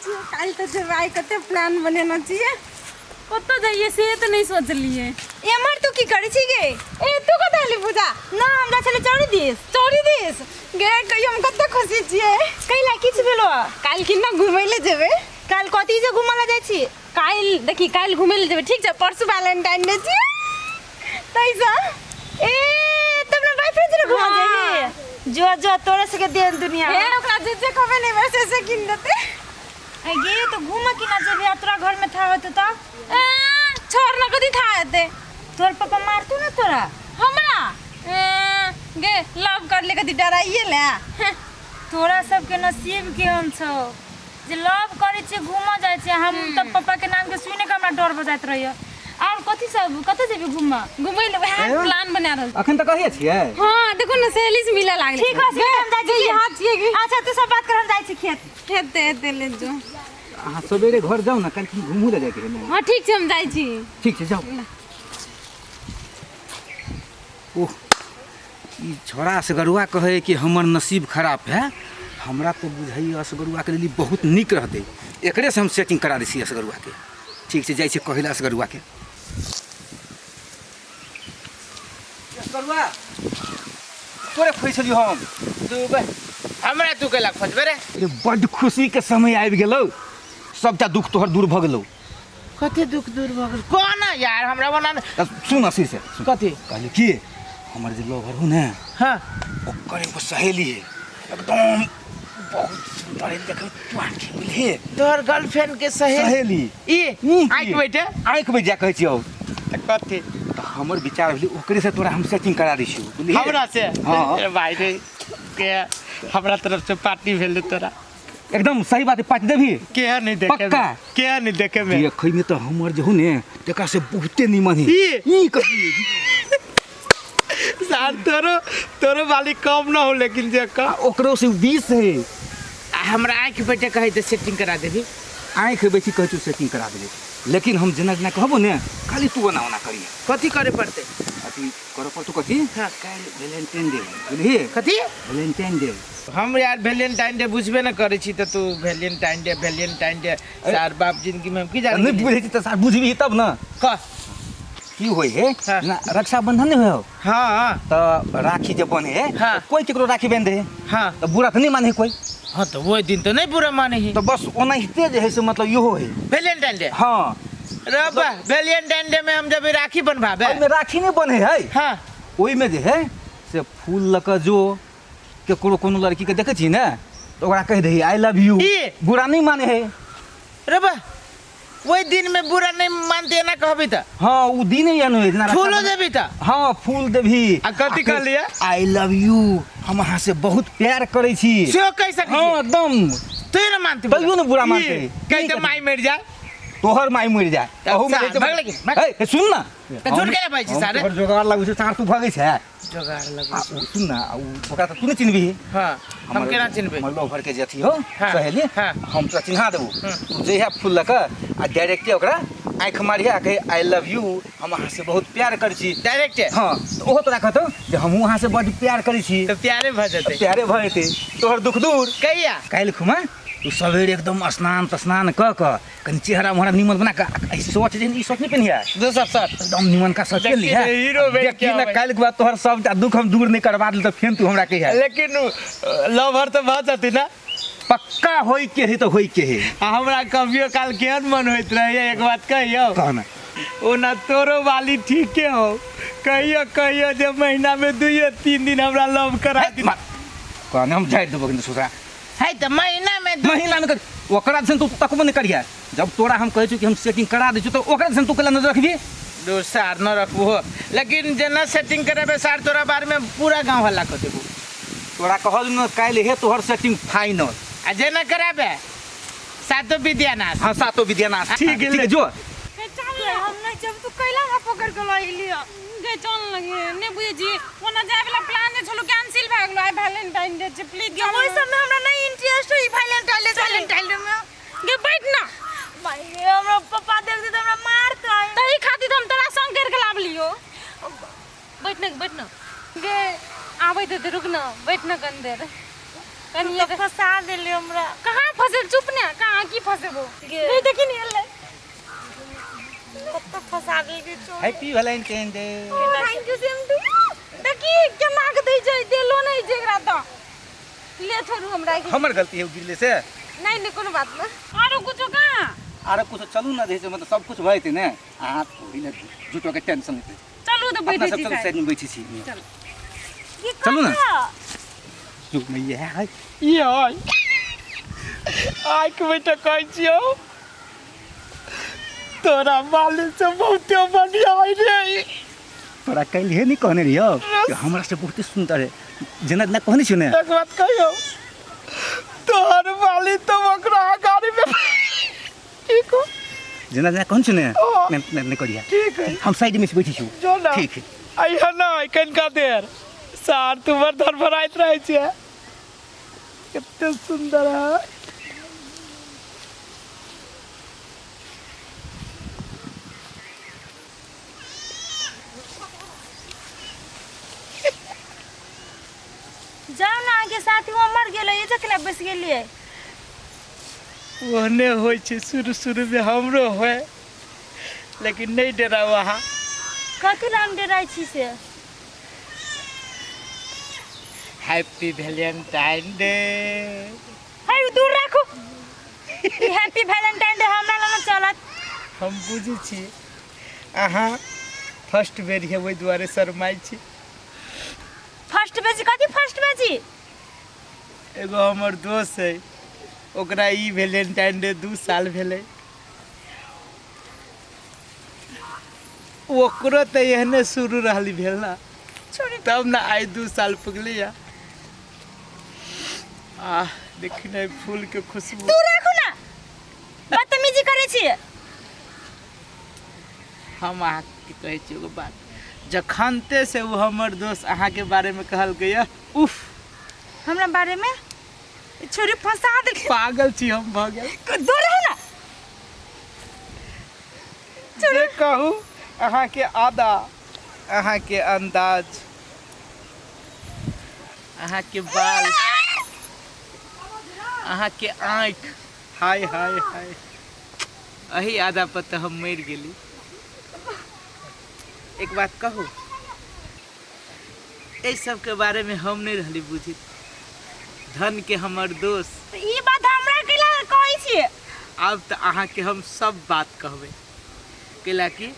छियै। काल्हि तऽ जेबै, आइ कते प्लान बनेने छियै। कतऽ जाइए से तऽ नहि सोचलियै। एम्हर तू की करै छी गे? ए तू कतऽ एली पूजा? ना, हमरा छलै चौरी दिस। चौरी दिस गे? कहियो हम कते खुशी छियै। कैला किछु भेलो? काल्हि कि ना घुमै लए जेबै। काल्हि कथी से घूमऽ लए जाइ छी? काल्हि देखी, काल्हि घुमै लए जेबै, ठीक छै? परसू वैलेंटाइन डे छियै, ताहिसँ। ए तब ना बॉयफ्रेंड से घूमऽ जेबी? जो जो तोरे सबके देन दुनिया। हे ओकरा जे जे कहबै ने बस से कीन देतै। ए गे, तो घूमऽ की ना जेबी आ तोरा घर में था होतौ तऽ? ए, छोड़ ना, कथी था हेतै? तोर पापा मारतौ ना तोरा। हमरा? ए, गे लव कर ले, कथी डराइए ले? तोरा सबके नसीब केहन छौ जे लव करै छियै, घूमऽ जाइ छियै। हम तऽ पापा के नाम के सुनि के हमरा डर भऽ जाइत रहैया। और कथी सब, कतऽ जेबी घूमऽ? घुमै लए वएह प्लान बना रहल। अखन तऽ कहिए छियै। हाँ, देखो ने, सहेली से मिले लागलै। ठीक है, हम जाइ छी। यहाँ छियै कि? अच्छा, तू सब बात कर, हम जाइ छी खेत। हेतै हेतै, ले जो। अहाँ सवेरे घर जाउ ने, काल्हि घुमू लए जाइके है ने। हाँ ठीक छै, हम जाइ छी। ठीक छै, जाउ। ओह, ई छोड़ा असगरुआ कहै कि हमर नसीब खराब है। हमरा तऽ बुझाइए असगरुआके लेल ई बहुत नीक रहतै, एकरे से हम सेटिंग करा दै छी असगरुआके। ठीक छै, जाइ छी कहै लए असगरुआके। असगरुआ, तोरे खोजै छलियौ हम। तू बे, हमरा तू कैला खोजबे रे? अरे बड्ड खुशीके समय आबि गेलौ, सबटा दुख तोहर दूर भऽ गेलौ। कथी दुख दूर भऽ गेल? कोना यार, हमरा बना ने। तऽ सुन असी से सुन। कथी? कहलियै कि हमर जे लवर हो ने, ओकर एगो सहेली है, एकदम बहुत सुंदर है, देखै तू आँखि मिले। तोहर गर्लफ्रेंड के सहेली? सहेली। ई ई आँखि बैठे? आँखि बैठ जा कहै छियौ। तऽ कथी? तऽ हमर विचार भेलै ओकरे से तोरा हम सेटिंग करा दै छियौ, बुझलिही? हमरा से? हाँ। ए भाई रे, के हमरा तरफ से पार्टी भेल तोरा। एकदम सही बात है, पार्टी देबही? के नहीं देखे में? पक्का? के नहीं देखे में? देखै में तऽ हमर जे हो ने तकरा से बहुते नीमन है। ई? ई कथी? सार तोरो तोरो वाली कम ना हो, लेकिन जे का आ ओकरो से 20 है। आ हमरा आँखि बैठे कहै तऽ सेटिंग करा देबी? आँखि बैठी कहै छौ सेटिंग करा देबै, लेकिन हम जेना जेना कहबो ने, खाली तू ओना ओना करिहे। कथी करे पड़तै? अथी करऽ पड़तौ। कथी? हाँ। काल्हि वैलेंटाइन डे, बुझलिही? कथी? Valentine day. हम यार वैलेंटाइन डे बुझबे न करै छी, तऽ तू वैलेंटाइन डे वैलेंटाइन डे, सार बाप जिंदगी में हम की जानी। नहि बुझै छी तऽ सार बुझबही तब ने। कह। की होइ है? हाँ। जेना रक्षाबंधन नहि होइ? हाँ। तऽ राखी जे बने है, हाँ। तऽ कोइ केकरो राखी बान्हि दै है, हाँ। तऽ बुरा तऽ नहि माने है कोइ? हाँ, तऽ ओहि दिन तऽ नहि बुरा माने है। तऽ बस ओनाहिते जे है से मतलब इहो है वैलेंटाइन डे। हाँ। रे बा, वैलेंटाइन डे में हम जब राखी बनवाबे? ओहिमे राखी नहि बने है। हाँ। ओहिमे जे है से फूल लऽ कऽ जो केकरो कोनो लड़कीके देखै छी ने, तऽ ओकरा कहि दही I love U. ई? बुरा नहि माने है। रे बा, ओहि दिन में बुरा नहीं मानते ना कहबी तऽ? हाँ, उ दिन एहन होइ जेना फूलो रक्षाबंधन- देबी तऽ? हाँ, फूल देबही। आ कथी कहलियै? I love you, हम अहाँ से बहुत प्यार करै छी। सेहो कहि सकै हाँ छी? एकदम। तैयो ना मानते? तैयो ने बुरा मानते। ई, कहि तऽ माय मरि जाए। तोहर माय मरि जाए। तऽ अहू मरि सार, जेतै। भगलै की? भग। हे, हे, सुन ना। तऽ झूठ केना बाजै छी हम सारे? तोहर जोगाड़ लागू छै, सार तू भगै छै। जोगाड़ लगै आ छै। उ सुन ना, आ उ ओकरा तऽ तू नहि चिन्हबिही। हाँ, हम केना चिन्हबै? हमर लोभर के जे अथी हो, हाँ, सहेली, हाँ। हम तोरा चिन्हा देबू। तू जइहे फूल लऽ कऽ आ डायरेक्टे ओकरा आँखि मारिहे आ कहे I love you, हम अहाँ से बहुत प्यार करै छी। डायरेक्टे? हाँ, तऽ ओहो तोरा कहतौ जे हमहूँ अहाँ से बड्ड प्यार करै छी। तऽ प्यारे भऽ जेतै। प्यारे भऽ जेतै, तोहर दुख दूर। कहिया? काल्हि खुमा तू सवेरे एकदम स्नान तस्नान कऽ कऽ कनि चेहरा मोहरा निमन बना कऽ, आ ई शर्ट जे ई शर्ट नहि पेन्हिया, दोसर शर्ट। एकदम निमन का शर्ट पेन्ह लिहे। देखी हीरो बनि देखी के ने अबै। काल्हि के बाद तोहर सबटा दुख हम दूर नहि करबा देल तऽ फेर तू हमरा कहिया। लेकिन लवर तऽ भऽ जेतै ने? पक्का होय के है तऽ होय के है। आ हमरा कभियो काल केहन मन होइत रहैया, एक बात कहियौ? कह ने। ओना तोरो वाली ठीके हो, कहियो कहियो जे महीना में 2-3 दिन हमरा लव करा दी। कहने हम झाड़ि देबो किन्तु ससुरा। है तऽ महीना में महीना में ओकरा दिसन तू तकबो नहि करिहे। जब तोरा हम कहै छियौ कि हम सेटिंग करा दै छियौ, तऽ ओकरा दिसन तू कैला नजर रखबी? दू सार न रखबो, लेकिन जेना सेटिंग करेबे सार, तोरा बारे में पूरा गांव हल्ला कर देबो। तोरा कहल न काल्हि हे तोहर सेटिंग फाइनल। आ जेना कराबे सातो विद्यानाश। हाँ, सातो विद्यानाश। ठीक है, ठीक है, जो। चल। हम नहीं जब तू कैला हमरा पकड़ के लऽ एलियो? गे चल लगे, नहि बुझै छी, ओना जाय वाला प्लान जे छलो कैंसिल भए गेलो। आइ वैलेंटाइन डे छै, प्लीज। ओहि सब में हमरा नहीं इंटरेस्ट है, ई वैलेंटाइन डे वैलेंटाइन डे में। गे बैठ ना। भाई, हमरा पापा देख दे तऽ हमरा मारतै। तही खातिर हम तोरा संग करके लाबलियो। बैठ ना, बैठ ना गे, आबै दे, रुक ना, बैठ ना कनि देर। कनि तऽ फंसा देली हमरा। कहाँ? फसेल चुप ने कहाँ की फसेबो नहीं देखी नहीं एलै कत्तो फसा देलकै चोर happy Valentine day thank you same to देखी केना के दै छै देलो नहीं छै एकरा तऽ ले छोड़ू हमरा के हमर गलती है गिरले से नहीं नहीं कोनो बात ना आरो कुछो कहाँ आरो कुछ चलू ना जे मतलब सब कुछ भए जेतै ने अहाँ ओहि लए झूठो के टेंशन लेतै चलू तऽ अपना बैठै सब छी चलू साइड साइड में बैठै छी चलू चलू ना चुप में इएह है ई है आँखि बेटा कहै छियौ तोरा बाली से बहुते बढ़िया है रे तोरा काल्हिए नहीं कहने रहियौ कि हमरा से बहुते सुन्दर है जेना जेना कहने छियौ ने एक बात कहियौ तोहर बाली तो ओकरा गाड़ी में ठीक हो जेना जेना कहने छियौ ने ओ। ने ने ने करिया ठीक है हम साइड में से बैठे छियौ जो ना ठीक है अइहा नहि कनिका देर सार तू बड़ धड़फड़ाइत रहै छै कते सुन्दर है जाउ ने अहाँके साथी वो मर गेलै ये जखन बैस गेलियै ओहने होइ छै शुरू शुरूमे हमरो होइ लेकिन नहि डराउ अहाँ कथी लए हम डराइ छी से हैप्पी वैलेंटाइन डे है दूर राखू ई हैप्पी वैलेंटाइन डे हमरा लग चलत हम बुझै छी अहाँ फर्स्ट बेर हे ओहि दुआरे शरमाइ छी फर्स्ट बेजी कथी फर्स्ट बेजी एगो हमर दोस्त है ओकरा ई वैलेंटाइन डे 2 साल भेलै ओकरो तऽ एहने शुरू रहली भेल ना तब ने आइ 2 साल पुगली या। आह देखी ने फूल के खुशबू दूर राखू ना बदतमीजी करै छी हम अहाँके कहै छी एगो बात जखनते से ओ हमर दोस्त अहाँके बारेमे कहलकै यऽ उफ हमरा बारे में छोरी फंसा देलकै पागल छी हम भऽ गेल दूर रहू ना जे कहू अहाँके आदा अहाँके अंदाज अहाँके बाल अहाँके आँखि हाय हाय हाय एही आदा पर तऽ हम मरि गेली एक बात कहू एहि सबके बारेमे हम नहि रहली बुझित धन के हमर दोस्त तऽ ई बात हमरा कैला कहै छी आब तऽ अहाँके हम सब बात कहबै कैला कि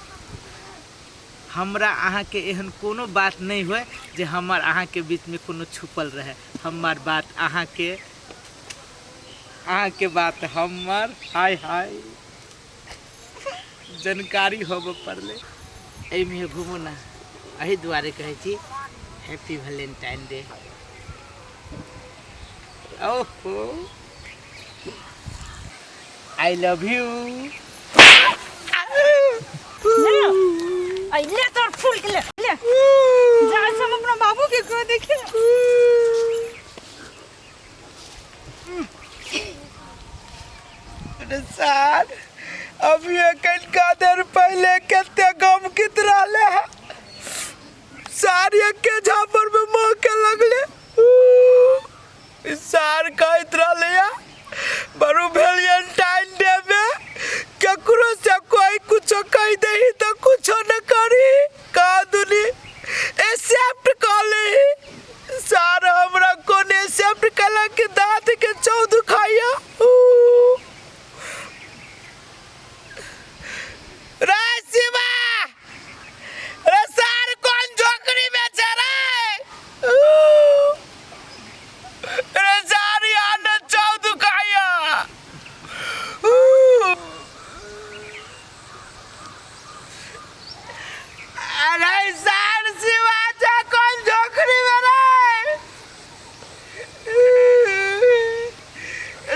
हमरा अहाँके एहन कोनो बात नहि होय जे हमर अहाँके बीचमे कोनो छुपल रहै हमर बात अहाँके अहाँके बात हमर हाय हाय जानकारी होबऽ पड़लै एहिमे घुमू ना एहि दुआरे कहै छी हैप्पी वैलेंटाइन डे ओहो I love you I ले तोर फूल के ले ले जा हम अपना बाबू के कह देखे अरे सार अभी कनिका देर पहले कते गम कित रहले है सार के झापर में महके लगले ऊ, सार कहैत रहले या बड़ू वैलेंटाइन डे में केकरो से कोई कुछो कह दही तो कुछो न करी कह दुनी एक्सेप्ट कह लेही सार हमरा कोन एक्सेप्ट कला के दांत के चौ दुखाइया ऊ। रे शिवा रे सार कोन झोकरी में छै रे ऊ। रे सार यहाँ न चौ दुखाइया ऊ। अरे सार शिवा जा कोन झोकरी में रे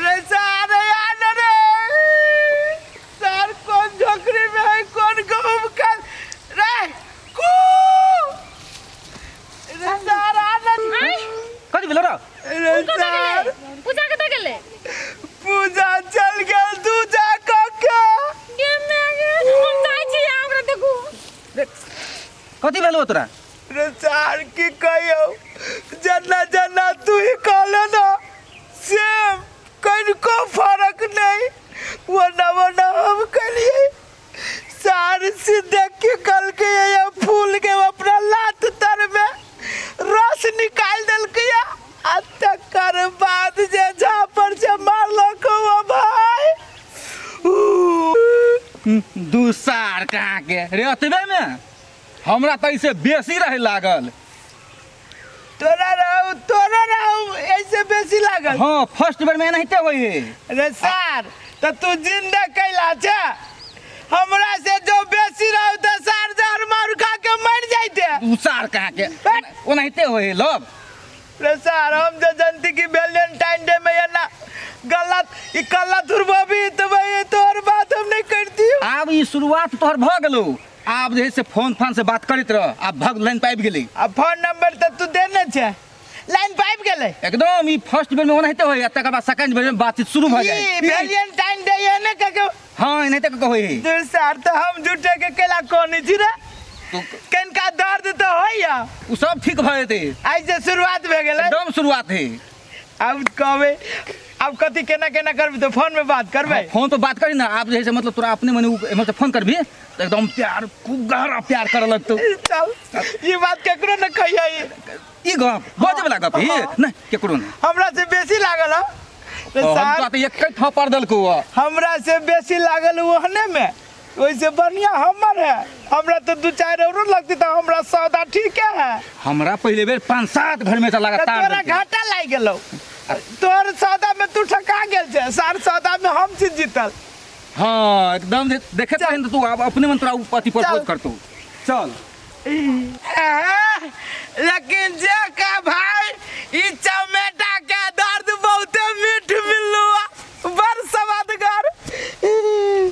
रे सार यहाँ न रे सार कोन झोकरी में है कोन गहूम का रे कू रे सार आ न कथी भेलो र रे सार पूजा कतऽ गेलै पूजा चल गेल दूजा कऽ के गे माय गे हम जाइ छी अहाँ ओकरा देखू रे कथी भेलो तोरा रे सार की कहियौ जना जना तू ही कहले ना सेम कहि कनिको फर्क नहीं, वरना वरना हम कलिए सार से देख के कल के ये फूल के अपना लात तर में रस निकाल देलकै। आ तकर बाद जे झापर से मारलक ओ भाई। दू सार कहाँ के रे, अतबे में हमरा तऽ ऐसे बेसी रहे लागल। तोरा रहू, तोरा रहू ऐसे बेसी लागल। हाँ, फर्स्ट बेर में एनाहिते होइ है। रे सार, तो तू जिंदा कैला छे, हमरा से जो बेसी रहू तो सार जहर मार खा के मर जाइते। दू सार कहाँ के ओनाहिते होइ है लव। रे सार, हम जो जनती की वैलेंटाइन डे में ये ना गलत ई कल्ला तुरबी तो भाई तोहर बात हम नहीं करती। आब ई शुरुआत तोहर भऽ गेलौ, आब जे है से फोन फान से बात करैत रह। आब भग लाइन पर आबि गेलै। आ फोन नंबर तऽ तू देने छे, लाइन पर आबि गेलै एकदम। ई फर्स्ट बेर में ओनाहिते होय, तकर बाद सेकंड बेर में बातचीत शुरू भऽ जाइ। ई वैलेंटाइन डे ये ने के हाँ, एनाहिते के होइ है। दूर सार, तो हम झूठे के केला कोनी छी रे, कनका दर्द तो होइया। उ सब ठीक भऽ जेतै। आइ से शुरुआत भए गेलै, एकदम शुरुआत है। आब कहबै आब कथी केना केना करबी, तो फोन में बात करबै। फोन पर बात करी ना, आप जे है से मतलब तोरा अपने मने एम्हर से फोन करबी तो एकदम प्यार, खूब गहरा प्यार करऽ लगतौ। चल, ये बात केकरो न कहियै। ई गप बजे वाला गप ही नहीं, केकरो नहीं। हमरा से बेसी लागल हँ रे हम सार, तो एक थप्पड़ देलकौ हँ। हमरा से बेसी लागल ओहने में, ओइसे बढ़िया हमर है। हमरा तो दू चारि औरो लगती तो हमरा सौदा ठीके है। हमरा पहले बेर 5-7 घर में से तऽ लगातार तोरा देलकै। घाटा लागि गेलौ, तोहर सौदा में तू ठका गेल छै सार, सौदा में हम छी जीतल। हाँ, एकदम देखे तो तू अब अपने मन तोरा अथी प्रपोज करतौ। चल। लेकिन जे का भाई ई चमेली